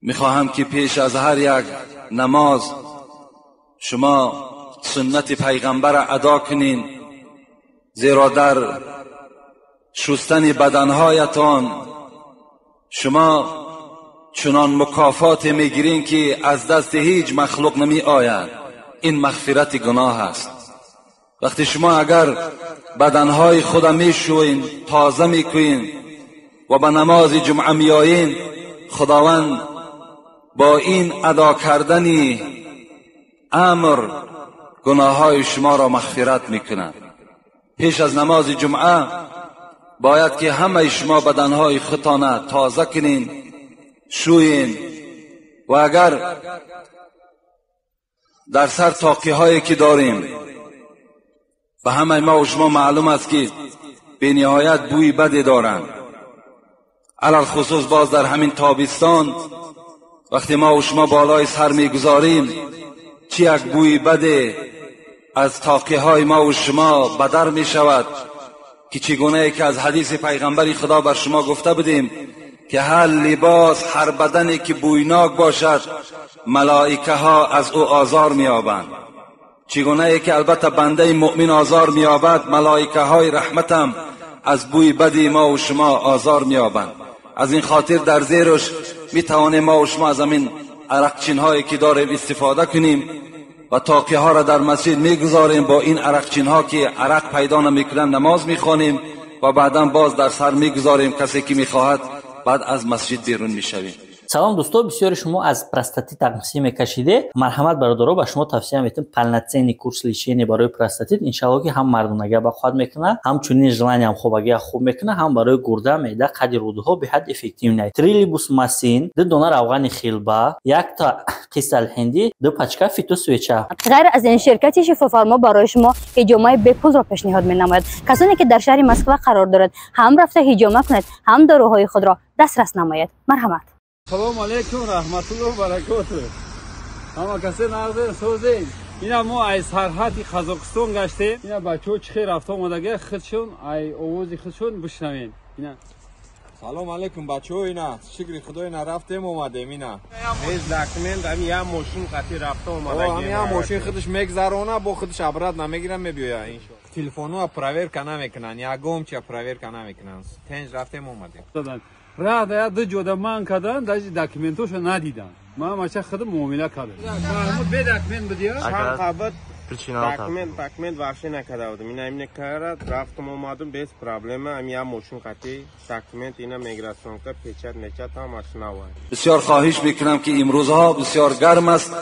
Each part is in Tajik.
میخواهم که پیش از هر یک نماز شما سنت پیغمبر ادا کنین، زیرا در شستن بدنهایتان شما چنان مکافات میگیرین که از دست هیچ مخلوق نمی آید. این مغفرت گناه است. وقتی شما اگر بدنهای خود میشوین، تازه میکنین و به نماز جمعه میآیین، خداوند با این ادا کردن امر گناههای شما را مغفرت میکند. پیش از نماز جمعه باید که همه شما بدنهای خودتان تازه کنین، شوین، و اگر در سر تاقی هایی که داریم، به همه ما و شما معلوم است که به نهایت بوی بدی دارند، علل خصوص باز در همین تابستان وقتی ما و شما بالای سر میگذاریم، چی یک بوی بده از تاقی های ما و شما بدر می شود که چگونه که از حدیث پیغمبر خدا بر شما گفته بودیم که هر لباس، هر بدنی که بویناک باشد، ملائکه ها از او آزار می‌یابند. چگونه که البته بنده مؤمن آزار می‌یابد، ملائکه های رحمتم از بوی بدی ما و شما آزار می‌یابند. از این خاطر در زیرش می‌توانیم ما و شما از همین عرقچین هایی که داریم استفاده کنیم و تاقی ها را در مسجد میگذاریم. با این عرقچین ها که عرق پیدا نمیکنن نماز میخوانیم و بعدا باز در سر میگذاریم. کسی که میخواهد بعد از مسجد بیرون میشویم. Салом дӯсто, бисёри шумо аз простатит тақсим мекашиде. Марҳамат бародаро, ба шумо тавсия метем полноценный курс лечения барои простатит. Иншалло ки ҳам мардонагия бақувват мекунад, ҳамчунин желаниям хобагия хуб мекунад, ҳам барои гурда, меъда, қади рӯдаҳо беҳад эффективный. Трилибус масин, 2 дона равғани хилба, якта қисал ҳиндӣ, 2 пачка фитосвеча. Ғайр аз ин ширкати Шифофармо барои шумо ҳиҷомаи бепулро пешниҳод менамояд. Касоне ки дар шаҳри Москва қарор дорад, ҳам рафта ҳиҷома кунед, ҳам доруҳои худро дастрас намоед. Марҳамат. Салом алейкум, раҳматуллоҳ баракоту. Ҳама касе нағзен созен. Ина мо ай сарҳади Қазоқистон гаштем. Ина бачаҳо чӣ хел рафта омадага, худшон ай овози худшон бишнавем. Ина Салом алейкум бачаҳо, ина шукри худо, ина рафтем омадем, ина. Без документ ами я мошин қати рафта омадаги. Ами я мошин худаш мегзарона, бо худаш обрат намегирам мебиёя иншо. Телефонҳо проверка намекунанд, ягон чия проверка намекунанд. Тенҷ рафтем омадем. Раҳ да ду ҷода ман кардан, даже документошо надидам. Ман мача худам муомила кардам. Маҳмуд бе документ будия? Чанд қабат документ вообще накарда будам. Ина имне карад, рафтам омадам без проблема. Ами я мошин қати документ ина миграционка печат мечат ҳамаш навай. Бисёр хоҳиш мекунам ки имрӯзҳо бисёр гарм аст,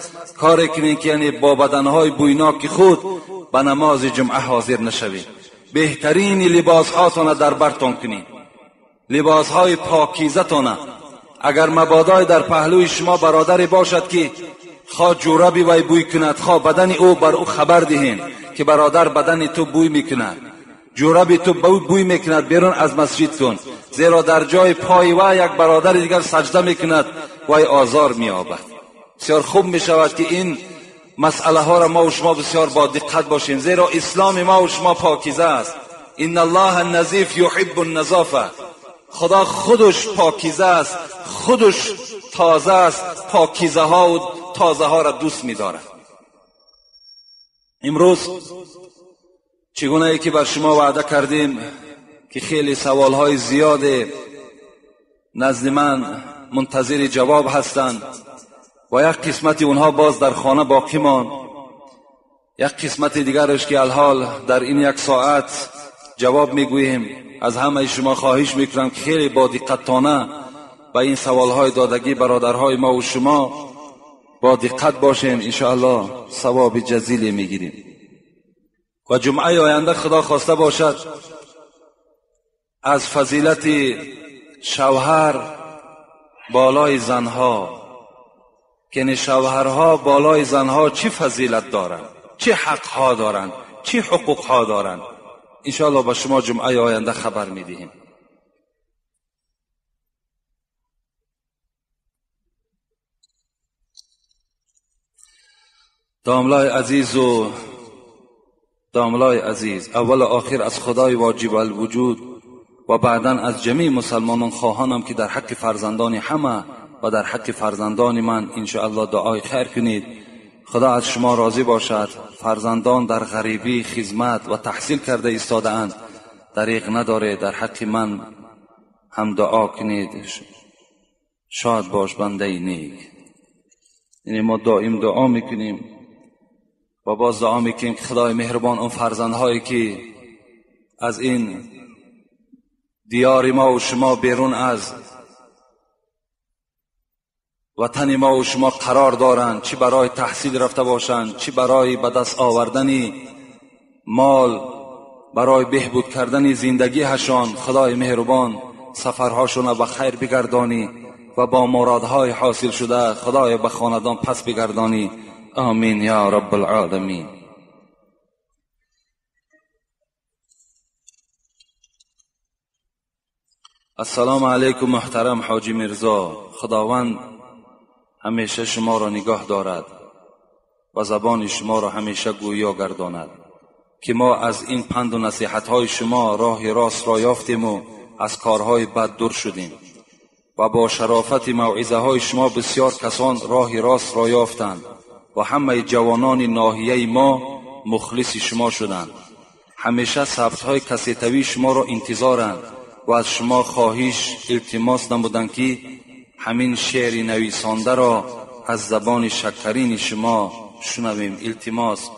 коре кунем ки яъне бо баданҳои бӯйноки худ ба намози ҷумъа ҳозир нашавед. Беҳтарини либосҳотона дар бартон кунед, либосҳои покизатона. Агар мабодой дар паҳлӯи шумо бародаре бошад ки хоҳ ҷӯраби вай бӯй кунад, хоҳ бадани ӯ, бар ӯ хабар диҳем ки бародар, бадани ту бӯй мекунад, ҷӯраби ту бӯй мекунад, берун аз масҷид кун, зеро дар ҷои пои вай як бародари дигар саҷда мекунад, вай озор меёбад. Бисёр хуб мешавад ки ин масъалаҳоро мо шумо бисёр бо диққат бошем, зеро исломи мо шумо покиза аст. Инна аллоҳа назиф юҳиббу назофа. Худо худаш покиза аст, худаш тоза аст, покизаҳо ва тозаҳоро дӯст медорад. Имрӯз чигунае ки бар шумо ваъда кардем ки хеле саволҳои зиёде назди ман мунтазири ҷавоб ҳастанд ва як қисмати онҳо боз дар хона боқӣ монд, як қисмати дигараш ки алҳол дар ин як соат ҷавоб мегӯем. Аз ҳамаи шумо хоҳиш мекунам ки хеле бо диққатона ба ин саволҳои додагӣ бародарҳои мо ва шумо бо диққат бошем. Иншоаллоҳ савоби ҷазиле мегирем ва ҷумъаи оянда худо хоста бошад аз фазилати шавҳар болои занҳо, ки шавҳарҳо болои занҳо чӣ фазилат доранд, чӣ ҳақҳо доранд, чӣ ҳуқуқҳо доранд, иншоаллоҳ ба шумо ҷумъаи оянда хабар медиҳем. Домлай азизу домлай азиз, аввал охир аз худои воҷиб алвуҷуд ва баъдан аз ҷамеи мусалмонон хоҳонам ки дар ҳаққи фарзандони ҳама و در حق فرزندان من انشاءالله دعای خیر کنید. خدا از شما راضی باشد. فرزندان در غریبی خدمت و تحصیل کرده ایستاده‌اند، دریغ نداره، در حق من هم دعا کنید. شاد باش بنده نیک. یعنی ما دائم دعا میکنیم و باز دعا میکنیم که خدای مهربان اون فرزندهایی که از این دیار ما و شما بیرون از وطن ما و شما قرار دارند، چی برای تحصیل رفته باشند، چی برای به دست آوردن مال، برای بهبود کردن زندگی هشان، خدای مهربان سفرهاشون به خیر بگردانی و با مرادهای حاصل شده خدای به خاندان پس بگردانی. آمین یا رب العالمین. السلام علیکم محترم حاجی میرزا، خداوند همیشه شما را نگاه دارد و زبان شما را همیشه گویا گرداند که ما از این پند و نصیحت های شما راه راست را یافتیم و از کارهای بد دور شدیم و با شرافت موعظه های شما بسیار کسان راه راست را یافتند و همه جوانان ناحیه ما مخلص شما شدند. همیشه ثبت های کسیتوی شما را انتظارند و از شما خواهش التماس نمودند که همین شعر نویسانده را از زبان شکرین شما شنویم. التماس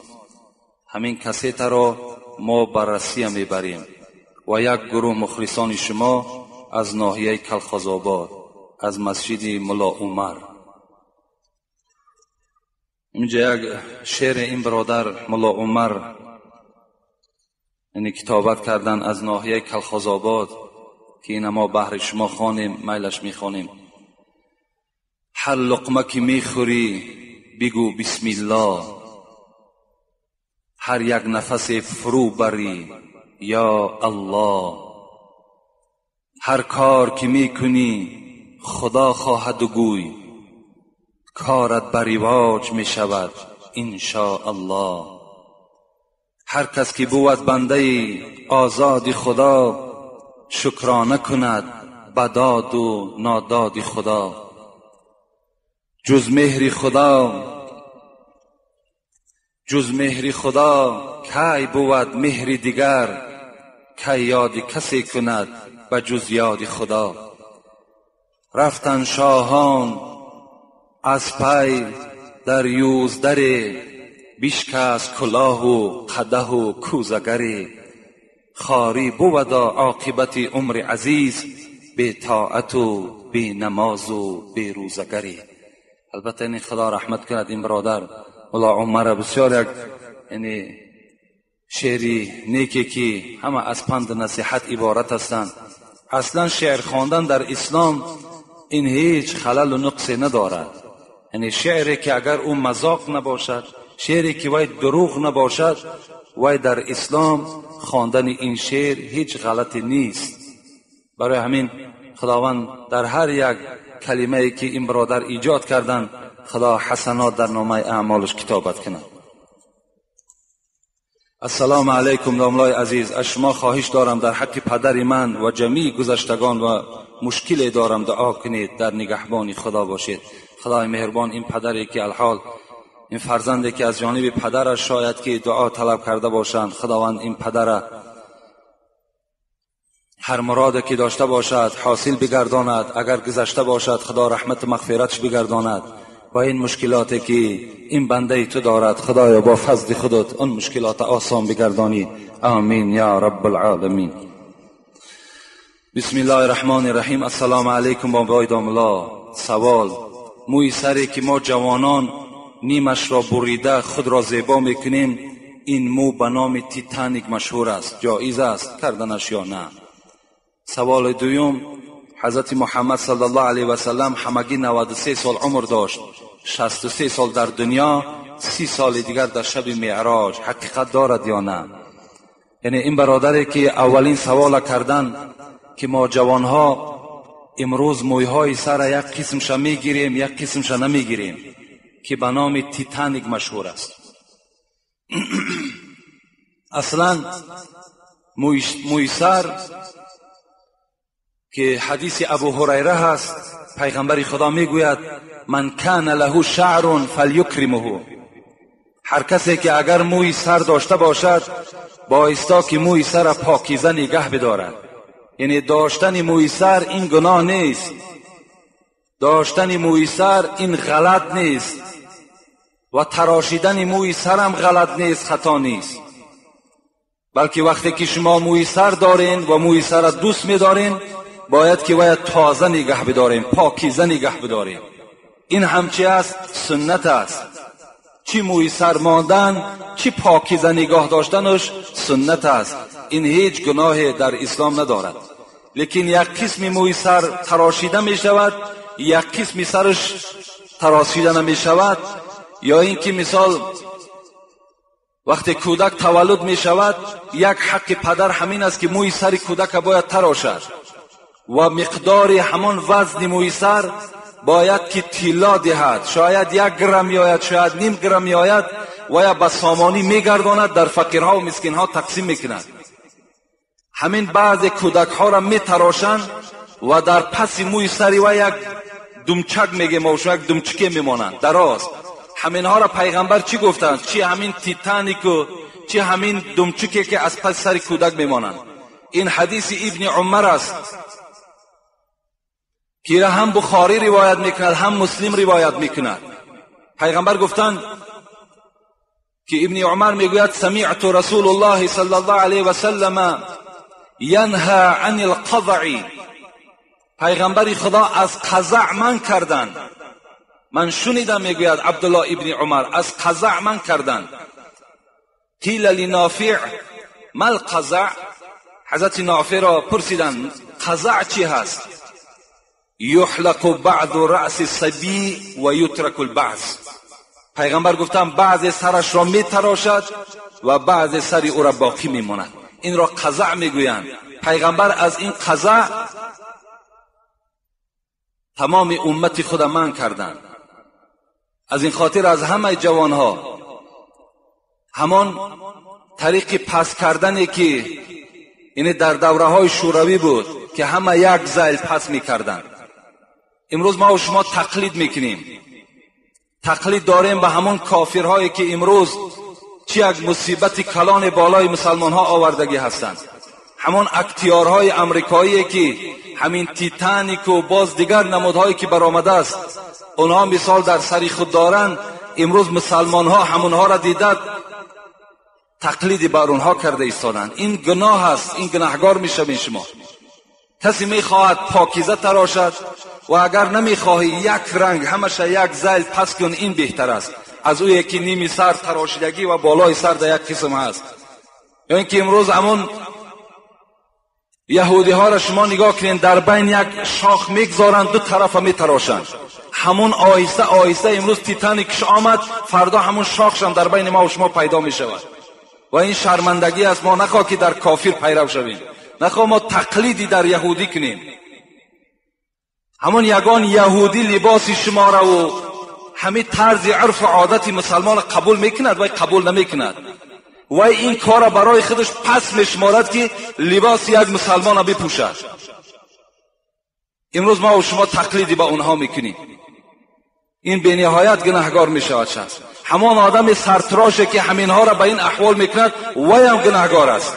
همین کسیت را ما بررسی میبریم و یک گروه مخلصان شما از ناحیه کلخازآباد از مسجد ملا عمر. اینجا یک شعر این برادر ملا عمر یعنی کتابت کردن از ناحیه کلخازآباد که این ما بهر شما خوانیم، میلش میخوانیم. هر لقمه که میخوری بگو بسم الله، هر یک نفس فرو بری یا الله، هر کار که میکنی خدا خواهد و گوی، کارت بر رواج میشود ان شاء الله. هر کس که بود بنده آزاد خدا، شکرانه کند بداد و ناداد خدا. جز مهر خدا کی بود مهر دیگر، کی یاد کسی کند به جز یاد خدا. رفتن شاهان از پی در یوزدر، بشکست کلاه و قدح و کوزگری. خاری بود عاقبت عمر عزیز، بی طاعت و بی نماز و بی روزگری. البته این خدا رحمت کند این برادر ملا عمر، بسیار یک یعنی شعری نیکی که همه از پند نصیحت عبارت هستند. اصلا شعر خواندن در اسلام این هیچ خلل و نقصی ندارد. یعنی شعری که اگر او مذاق نباشد، شعری که وی دروغ نباشد، وی در اسلام خواندن این شعر هیچ غلطی نیست. برای همین خداوند در هر یک کلمه ای که این برادر ایجاد کردن، خدا حسنات در نامه اعمالش کتابت کند. السلام علیکم داملای عزیز، از شما خواهش دارم در حق پدر من و جمیع گذشتگان و مشکل دارم دعا کنید، در نگهبانی خدا باشید. خدای مهربان این پدری که الحال این فرزندی که از جانب پدرش شاید که دعا طلب کرده باشند، خداوند این پدر هر مراد که داشته باشد حاصل بگرداند، اگر گذشته باشد خدا رحمت و مغفرتش بگرداند و این مشکلاتی که این بنده تو دارد خدایا با فضل خودت اون مشکلات آسان بگردانی. آمین یا رب العالمین. بسم الله الرحمن الرحیم. السلام علیکم بابای داملا. سوال: موی سری که ما جوانان نیمش را بریده خود را زیبا میکنیم، این مو به نام تیتانیک مشهور است، جایز است کردنش یا نه؟ سوال دوم: حضرت محمد صلی الله علیه و سلم همگی 93 سال عمر داشت، 63 سال در دنیا، 30 سال دیگر در شب معراج، حقیقت دارد یا نه؟ یعنی این برادری که اولین سوال کردن که ما جوانها امروز مویهای سر یک قسمش میگیریم یک قسمش نمیگیریم که به نام تیتانیک مشهور است. اصلا موی سر که حدیث ابو هریره هست، پیغمبر خدا میگوید من کان له شعر فلیکرمه، هر کسی که اگر موی سر داشته باشد بایستا که موی سر پاکیزه نگه بدارد. یعنی داشتن موی سر این گناه نیست، داشتن موی سر این غلط نیست و تراشیدن موی سر هم غلط نیست، خطا نیست، بلکه وقتی که شما موی سر دارین و موی سر دوست می‌دارین باید که باید تازه نگه بداریم، پاکیزه نگه بداریم. این همچی است، سنت است. چی موی سر ماندن چی پاکیزه نگاه داشتنش سنت است، این هیچ گناه در اسلام ندارد. لیکن یک قسم موی سر تراشیده می شود، یک قسم سرش تراشیده نمی شود. یا اینکه مثال وقتی کودک تولد می شود یک حق پدر همین است که موی سر کودک باید تراشد و مقدار همان وزن موی سر باید که طلا دهد، شاید 1 گرم میآید، شاید نیم گرم میآید و یا به سامانی میگرداند، در فقیرها و مسکینها تقسیم میکند. همین بعض کودک ها را میتراشند و در پس موی سری و یک دمچک میگه ما یک دمچکه میمانند دراز. همینها را پیغمبر چی گفتند؟ چی همین تیتانیک و چی همین دمچکه که از پس سر کودک میمانند. این حدیث ابن عمر است که هم بخاری روایت میکند هم مسلم روایت میکند. پیغمبر گفتند که ابن عمر میگوید سمعت رسول الله صلی الله علیه و سلم ینها عن القضع. پیغمبر خدا از قضع من کردند. من شنیدم میگوید عبدالله ابن عمر از قضع من کردند. قیل لنافع ما القضع؟ حضرت نافع را پرسیدند قضع چی هست؟ یحلق بعض رأس الصبی و یترک البعض. پیغمبر گفتند بعض سرش را میتراشد و بعض سر او را باقی میماند. این را قضع میگویند. پیغمبر از این قضع تمام امت خود من کردند. از این خاطر از همه جوانها همان طریق پس کردنی که یعنی در دوره های شوروی بود که همه یک زیل پس میکردند، امروز ما و شما تقلید میکنیم. تقلید داریم به همون کافرهایی که امروز چی یک مصیبت کلان بالای مسلمان ها آوردگی هستند. همون اکتیارهای امریکایی که همین تیتانیک و باز دیگر نمودهایی که برآمده است اونها مثال در سری خود دارند. امروز مسلمان ها همونها را دیدند تقلید بر اونها کرده ایستادند. این گناه است، این گناهگار میشوین شما. کسی میخواهد پاکیزه تراشد و اگر نمیخواهی یک رنگ همشه یک زیل پس کن، این بهتر است از او یکی نیمی سر تراشیدگی و بالای سر در یک قسم هست. یا اینکه امروز همون یهودی ها را شما نگاه کنین در بین یک شاخ میگذارند، دو طرف میتراشند. همون آهسته آهسته امروز تیتانیکش آمد، فردا همون شاخش هم در بین ما و شما پیدا میشود. و این شرمندگی است. ما نخواه که در کافر پیرو شویم، نخواه ما تقلیدی در یهودی کنیم. همون یگان یهودی لباس شما را و همه طرز عرف و عادت مسلمان قبول میکند و قبول نمیکند و این کار برای خودش پس میشمارد که لباس یک مسلمان را بپوشد. امروز ما و شما تقلیدی با اونها میکنیم. این به نهایت گناهگار میشود شخص. همان آدم سرتراشه که همینها را به این احوال میکند وی هم گناهگار است.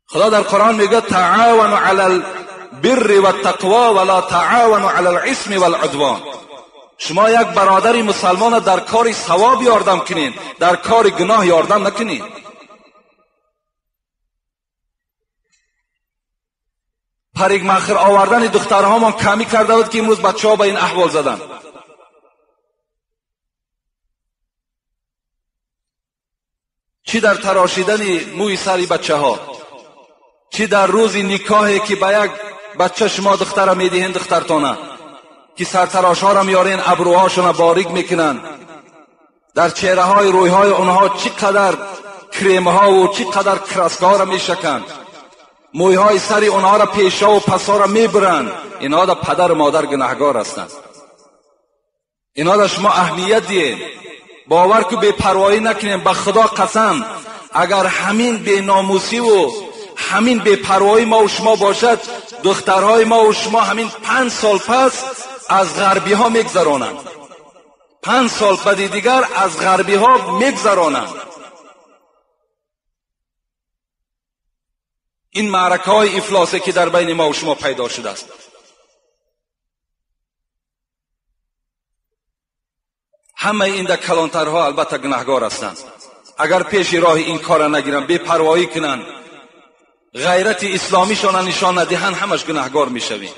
خدا در قرآن میگه تعاونوا علی البر والتقوا ولا تعاونوا علی الاثم والعدوان. شما یک برادر مسلمان در کار ثواب یاردم کنین، در کار گناه یاردم نکنین. پریگ مخر آوردن دخترهامان کمی کرده بود که امروز بچه ها به این احوال زدن. چی در تراشیدن موی سری بچه ها، چی در روز نکاحی که به یک بچه شما دختر میدهین دخترتانه که سرتراش ها را میارین، ابروهاشون را باریک میکنن، در چهره های روی های اونها چی قدر کریم ها و چی قدر کراسک ها را میشکن، موی های سری اونها را پیشا و پسا را میبرن. اینها در پدر و مادر گناهگار هستند. اینها در شما اهمیت دیین. باور که بی پروایی نکنیم. به خدا قسم اگر همین بی ناموسی و همین بی پروایی ما و شما باشد، دخترهای ما و شما همین 5 سال پس از غربی ها میگذرانند. 5 سال بعد دیگر از غربی ها میگذرانند. این معرکه های افلاسه که در بین ما و شما پیدا شده است. همه این در کلانترها البته گناهگار هستند. اگر پیش راه این کار نگیرند، بی‌پروایی کنند، غیرت اسلامیشان نشان ندهند، همش گناهگار میشویم.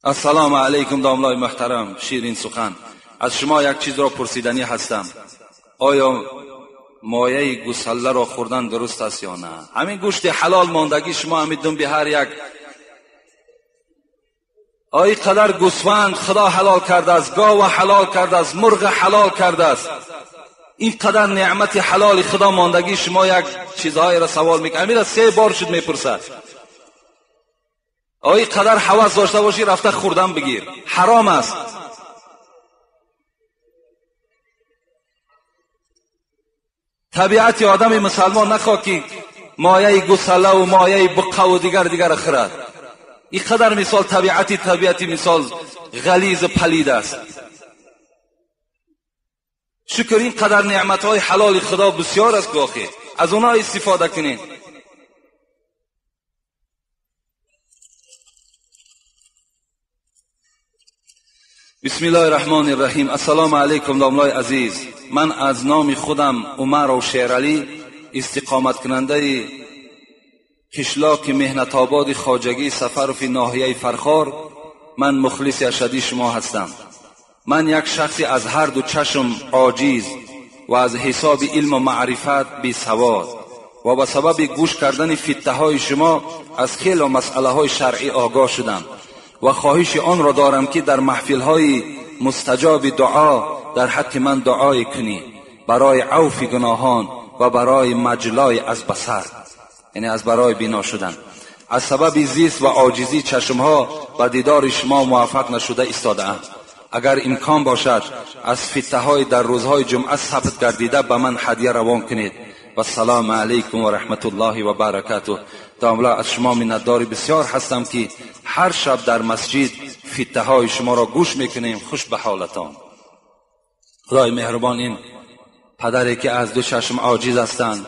السلام علیکم داملای محترم شیرین سخن، از شما یک چیز را پرسیدنی هستم. آیا مایه گوساله را خوردن درست است یا نه؟ همین گوشت حلال ماندگی شما همین دم به هر یک آی قدر گوسفند خدا حلال کرده است، گاو حلال کرده است، مرغ حلال کرده است، این قدر نعمت حلال خدا ماندگی شما یک چیزهای را سوال میکنه. امیر 3 بار شد میپرسد. آی قدر حواس داشته باشی رفته خوردن بگیر، حرام است. طبیعت آدم مسلمان نخواه که مایه گوساله و مایه بقه و دیگر خورد. این قدر مثال طبیعتی مثال غلیظ پلید است. شکر این قدر نعمتهای حلال خدا بسیار است که از اونها استفاده کنین. بسم الله الرحمن الرحیم. السلام علیکم داملای عزیز، من از نام خودم عمر و شیرعلی، استقامت کننده قشلاق مهنت آباد خواجگی سفر ناحیه فرخار، من مخلص اشدی شما هستم. من یک شخصی از هر دو چشم عاجز و از حساب علم و معرفت بی سواد و به سبب گوش کردن فتنه های شما از خیلی مسئله های شرعی آگاه شدم و خواهش آن را دارم که در محفل های مستجاب دعا در حق من دعای کنی برای عفو گناهان و برای مجلای از بصر، یعنی از برای بینا شدن. از سبب زیست و عاجزی چشمها و دیدار شما موفق نشده ایستاده ام. اگر امکان باشد از فتنه های در روزهای جمعه ثبت گردیده به من هدیه روان کنید. و السلام علیکم و رحمت الله و برکاته. داملا از شما منتدار بسیار هستم که هر شب در مسجد فتنه های شما را گوش میکنیم. خوش به حالتان. خدای مهربان این پدری که از دو چشم عاجز هستند،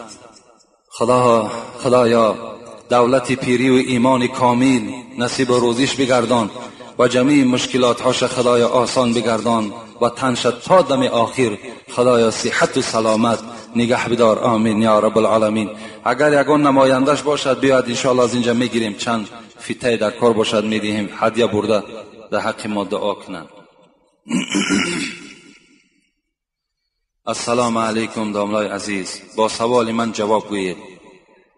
خدایا دولت پیری و ایمان کامل نصیب روزیش بگردان و جمیع مشکلات هاش خدایا آسان بگردان و تنش تا دم آخر خدایا صحت و سلامت نگه بدار. آمین یا رب العالمین. اگر یگان نمایندش باشد بیاد انشاءالله از اینجا میگیریم، چند فیته در کار باشد میدهیم، هدیه برده در حق ما دعا کنند. السلام علیکم داملای عزیز، با سوال من جواب گویید.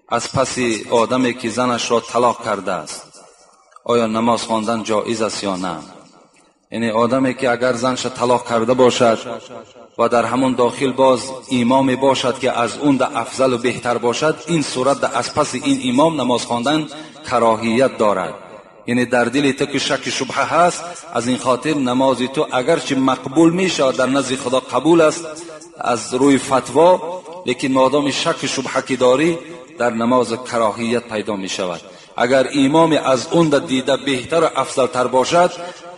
از پس آدمی که زنش را طلاق کرده است آیا نماز خواندن جایز است یا نه؟ یعنی آدمی که اگر زنش طلاق کرده باشد و در همون داخل باز امام باشد که از اون ده افضل و بهتر باشد، این صورت ده از پس این امام نماز خواندن کراهیت دارد. یعنی در دل تو که شک شبهه هست، از این خاطر نماز تو اگرچه مقبول میشه در نزد خدا قبول است از روی فتوا، لیکن مادام شک شبهه که داری در نماز کراهیت پیدا می شود. اگر امام از اون دیده بهتر و افضل تر باشد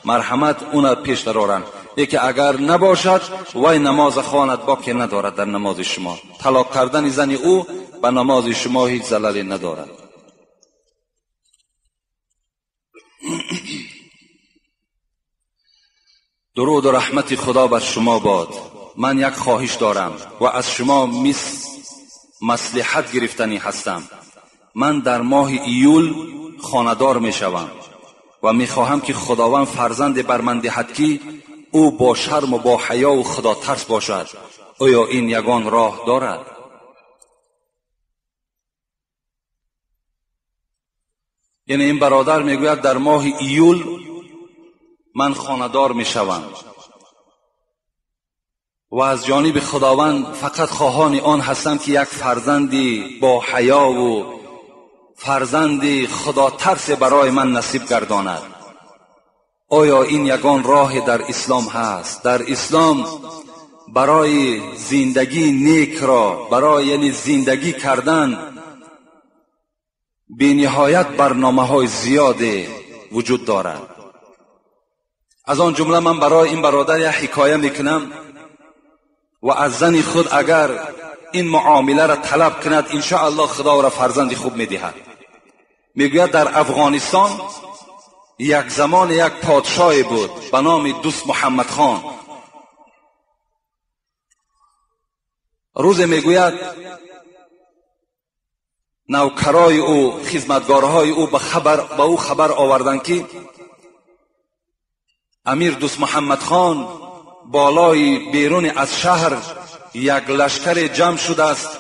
مرحمت اون پیش درارند، لیکن اگر نباشد وای نماز خواند باکی ندارد در نماز شما. طلاق کردن زن او به نماز شما هیچ زللی ندارد. درود و رحمت خدا بر شما باد. من یک خواهش دارم و از شما مصلحت گرفتنی هستم. من در ماه ایول خانه‌دار می شوم و می خواهم که خداوند فرزند بر من دهد که او با شرم و با حیا و خدا ترس باشد. آیا این یگان راه دارد؟ یعنی این برادر میگوید در ماه ایول من خانه‌دار می شوم و از جانب خداوند فقط خواهان آن هستم که یک فرزندی با حیا و فرزندی خدا ترس برای من نصیب گرداند. آیا این یگان راه در اسلام هست؟ در اسلام برای زندگی نیک را، برای یعنی زندگی کردن бениҳоят барномаҳои зиёде вуҷуд дорад. Аз он ҷумла ман барои ин бародар як ҳикоя мекунам ва аз зани худ агар ин муомиларо талаб кунад, иншоаллоҳ худо ӯро фарзанди хуб медиҳад. Мегӯяд дар Афғонистон як замон як подшоҳе буд ба номи Дӯст Муҳаммад хон. Рӯзе мегӯяд навкарои ӯ, хизматгорҳои ӯ ба ӯ хабар оварданд, ки амир Дӯст Муҳаммад хон болои берун аз шаҳр як лашкаре ҷамъ шудааст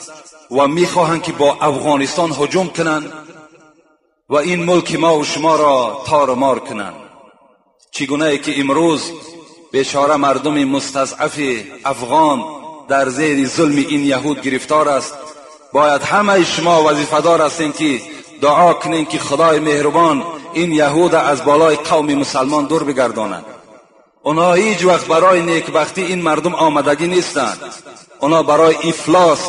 ва мехоҳанд, ки бо Афғонистон ҳуҷум кунанд ва ин мулки мо ва шуморо тору мор кунанд. Чӣ гунае ки имрӯз бечора мардуми мустазъафи афғон дар зери зулми ин яҳуд гирифтор аст, бояд ҳамаи шумо вазифадор ҳастем, ки дуо кунем, ки худои меҳрубон ин яҳуда аз болои қавми мусалмон дур бигардонад. Онҳо ҳеҷ вақт барои некбахтӣ ин мардум омадагӣ нестанд. Онҳо барои ифлос,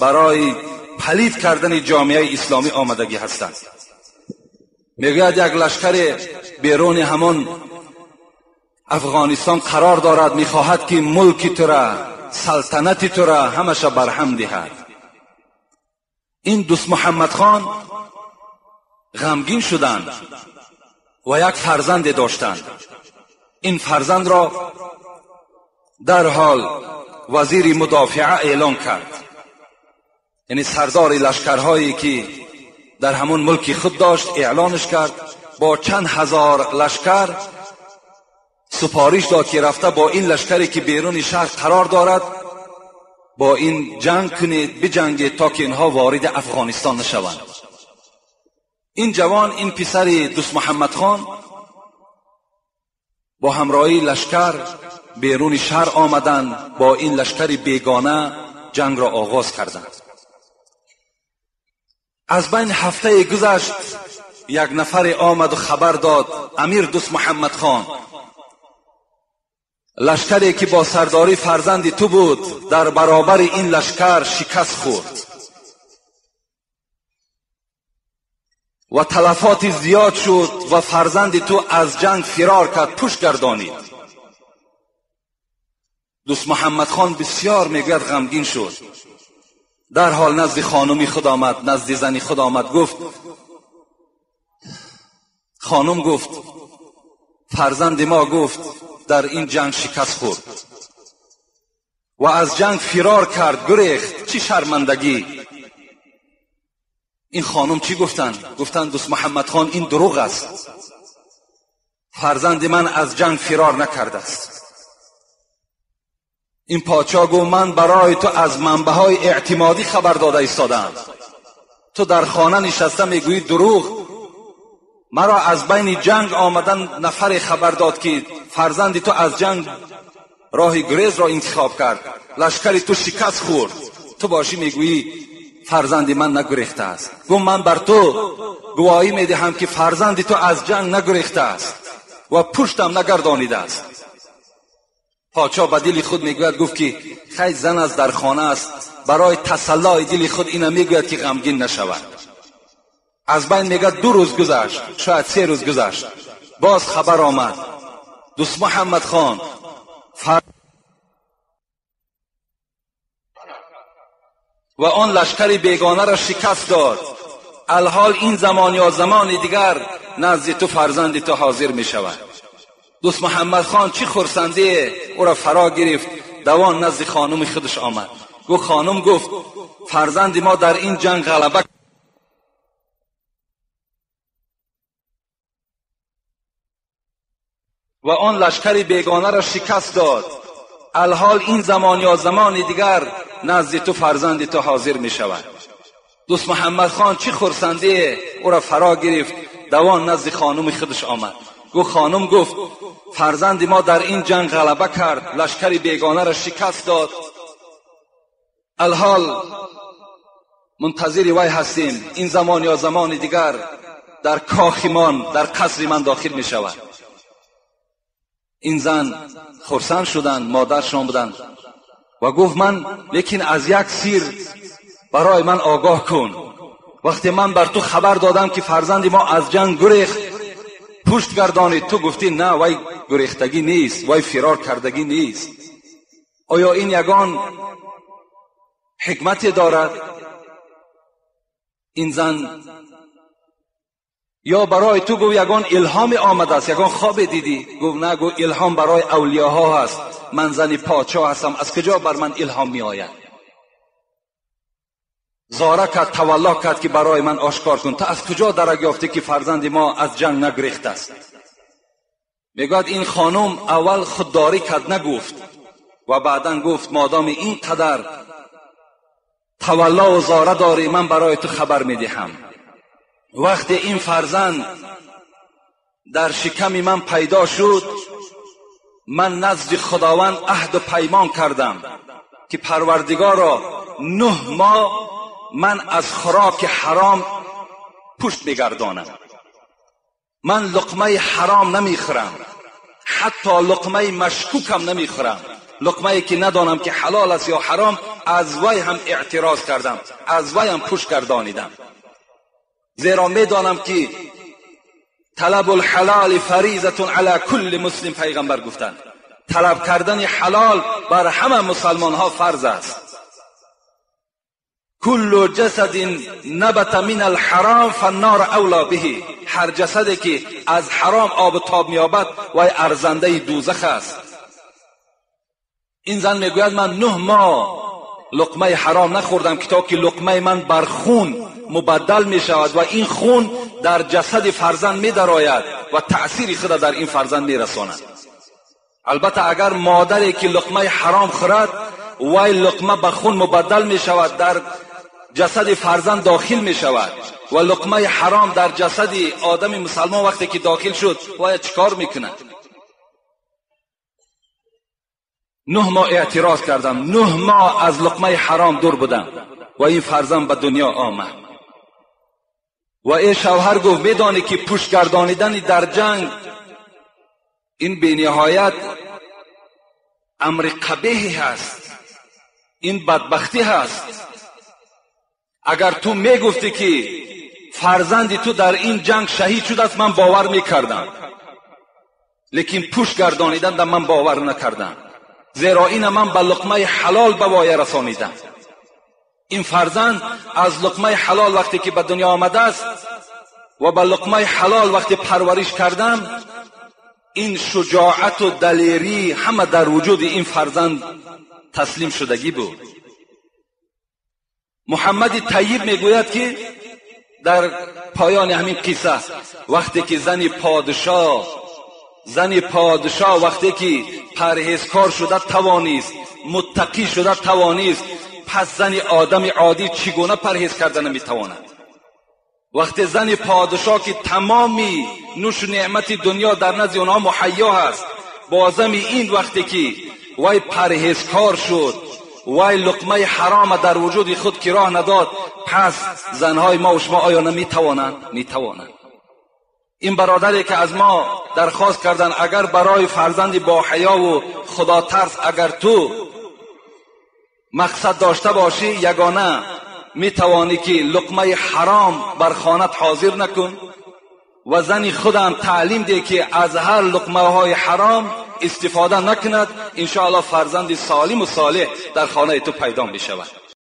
барои палид кардани ҷомеаи исломӣ омадагӣ ҳастанд. Мегӯяд як лашкаре беруни ҳамон Афғонистон қарор дорад, мехоҳад, ки мулки тура, салтанати тура ҳамаша барҳам диҳад. Ин Дӯст Муҳаммад хон ғамгин шуданд ва як фарзанде доштанд. Ин фарзандро дарҳол вазири мудофиа эълон кард, яъне сардори лашкарҳое ки дар ҳамон мулки худ дошт эълонаш кард. Бо чанд ҳазор лашкар супориш дод, ки рафта бо ин лашкаре ки беруни шаҳр қарор дорад бо ин ҷанг кунед, биҷангед, то ки инҳо вориди Афғонистон нашаванд. Ин ҷавон, ин писари Дӯст Муҳаммад хон бо ҳамроҳии лашкар беруни шаҳр омаданд, бо ин лашкари бегона ҷангро оғоз карданд. Аз байн ҳафтае гузашт, як нафаре омаду хабар дод: амир Дӯст Муҳаммад хон, лашкаре ки бо сардорӣ фарзанди ту буд дар баробари ин лашкар шикаст хӯрд ва талафоти зиёд шуд ва фарзанди ту аз ҷанг фирор кард, пушт гардонид. Дӯст Муҳаммад хон бисёр мегӯяд ғамгин шуд. Дарҳол назди хонуми худ омад, назди зани худ омад, гуфт: хонум, гуфт, фарзанди мо, гуфт, дар ин ҷанг шикаст хӯрд ва аз ҷанг фирор кард, гурехт. Чӣ шармандагӣ! Ин хонум чӣ гуфтанд? Гуфтанд: Дӯст Муҳаммад хон, ин дурӯғ аст, фарзанди ман аз ҷанг фирор накардааст. Ин подшоҳ гуфт: ман барои ту аз манбаъҳои эътимодӣ хабар дода истодаам, ту дар хона нишаста мегӯӣ дурӯғ. Маро аз байни ҷанг омадан нафаре хабар дод, ки фарзанди ту аз ҷанг роҳи гурезро интихоб кард, лашкари ту шикаст хӯрд, ту бошӣ мегӯӣ фарзанди ман нагурехтааст. Гуфт: ман бар ту гувоҳӣ медиҳам, ки фарзанди ту аз ҷанг нагурехтааст ва пуштам нагардонидааст. Подшоҳ ба дили худ мегӯяд, гуфт, ки хай, зан аст, дар хона аст, барои тасаллои дили худ ина мегӯяд, ки ғамгин нашавад. Аз байн мегӯяд 2 рӯз гузашт, шояд 3 рӯз гузашт, боз хабар омад: Дӯст Муҳаммад хон ва он лашкари бегонаро шикаст дод. Алҳол ин замон ё замони дигар назди ту фарзанди ту ҳозир мешавад. Дӯст Муҳаммад хон чӣ хурсандие ӯро фаро гирифт, давон назди хонуми худаш омад. Гуфт: хонум, гуфт, фарзанди мо дар ин ҷанг ғалаба ва он лашкари бегонаро шикаст дод. Алҳол ин замон ё замони дигар назди ту фарзанди ту ҳозир мешавад. Дӯст Муҳаммад хон чӣ хурсандие ӯро фаро гирифт, давон назди хонуми худаш омад. Гуфт: хонум, гуфт, фарзанди мо дар ин ҷанг ғалаба кард, лашкари бегонаро шикаст дод. Алҳол мунтазири вай ҳастем, ин замон ё замони дигар дар кохи ман, дар қасри ман дохил мешавад. Ин зан хурсанд шуданд, модаршон буданд ва гуфт: ман лекин аз як сир барои ман огоҳ кун وقتی من بر تو خبر دادم که فرزند ما از جنگ گریخت، پشت گردانی، تو گفتی نه، وای گریختگی نیست، وای فرار کردگی نیست. آیا این یگان حکمتی دارد؟ این زن یا برای تو گفت یگان الهام آمده است، یگان خواب دیدی؟ گفت نه، گفت الهام برای اولیاها هست، من زن پادشاه هستم، از کجا بر من الهام می آید؟ زاره کرد، تولا کرد که برای من آشکار کن، تا از کجا درک یافته که فرزند ما از جنگ نگریخت است؟ میگوید این خانم اول خودداری کرد، نگفت، و بعدا گفت مادام این قدر تولا و زاره داری، من برای تو خبر میدهم. وقتی این فرزند در شکم من پیدا شد، من نزد خداوند عهد و پیمان کردم که پروردگارا 9 ماه من از خوراک حرام پشت میگردانم، من لقمه حرام نمیخورم، حتی لقمه مشکوکم نمیخورم، لقمه که ندانم که حلال است یا حرام، از وی هم اعتراض کردم، از وی هم پشت گردانیدم، زیرا میدانم که طلب الحلال فریضة علی کل مسلم، پیغمبر گفتند طلب کردن حلال بر همه مسلمان ها فرض است. کل جسد نبت من الحرام فالنار اولا به، هر جسدی که از حرام آب و تاب می‌یابد وی ارزنده دوزخ است. این زن میگوید من 9 ماه لقمه حرام نخوردم که تا که لقمه من بر خون مبدل می شود و این خون در جسد فرزند می درآید و تأثیر خود در این فرزند می رساند. البته اگر مادری که لقمه حرام خورد، وی لقمه به خون مبدل می شود، در جسد فرزند داخل می شود و لقمه حرام در جسد آدم مسلمان وقتی که داخل شد وی چیکار میکند؟ 9 ماه اعتراض کردم، 9 ماه از لقمه حرام دور بودم و این فرزند به دنیا آمد. و ای شوهر گفت میدانی که پشت گردانیدن در جنگ این بی نهایت امر قبیحی هست، این بدبختی هست. اگر تو میگفتی که فرزند تو در این جنگ شهید شده است، من باور میکردم، لیکن پشت گردانیدن در من باور نکردم، زیرا این من به لقمه حلال به وایه رسانیدم. این فرزند از لقمه حلال وقتی که به دنیا آمده است و به لقمه حلال وقتی پرورش کردم، این شجاعت و دلیری همه در وجود این فرزند تسلیم شدگی بود. محمد طیب میگوید که در پایان همین قصه، وقتی که زن پادشاه وقتی که پرهیزکار شده توانیست، متقی شده توانیست، پس زن آدم عادی چگونه پرهیز کرده نمیتواند؟ وقتی زن پادشاه که تمامی نوش و نعمت دنیا در نزد آنها مهیا هست، بازم این وقتی که وی پرهیزکار شد، وی لقمه حرام در وجود خود که راه نداد، پس زنهای ما و شما آیا نمیتوانند؟ میتوانند. این برادری که از ما درخواست کردن اگر برای فرزند با حیا و خدا ترس اگر تو مقصد داشته باشی، یگانه میتوانی که لقمه حرام بر خانت حاضر نکن و زن خودم تعلیم ده که از هر لقمه های حرام استفاده نکند، انشاءالله فرزند سالم و صالح در خانه تو پیدا می شود.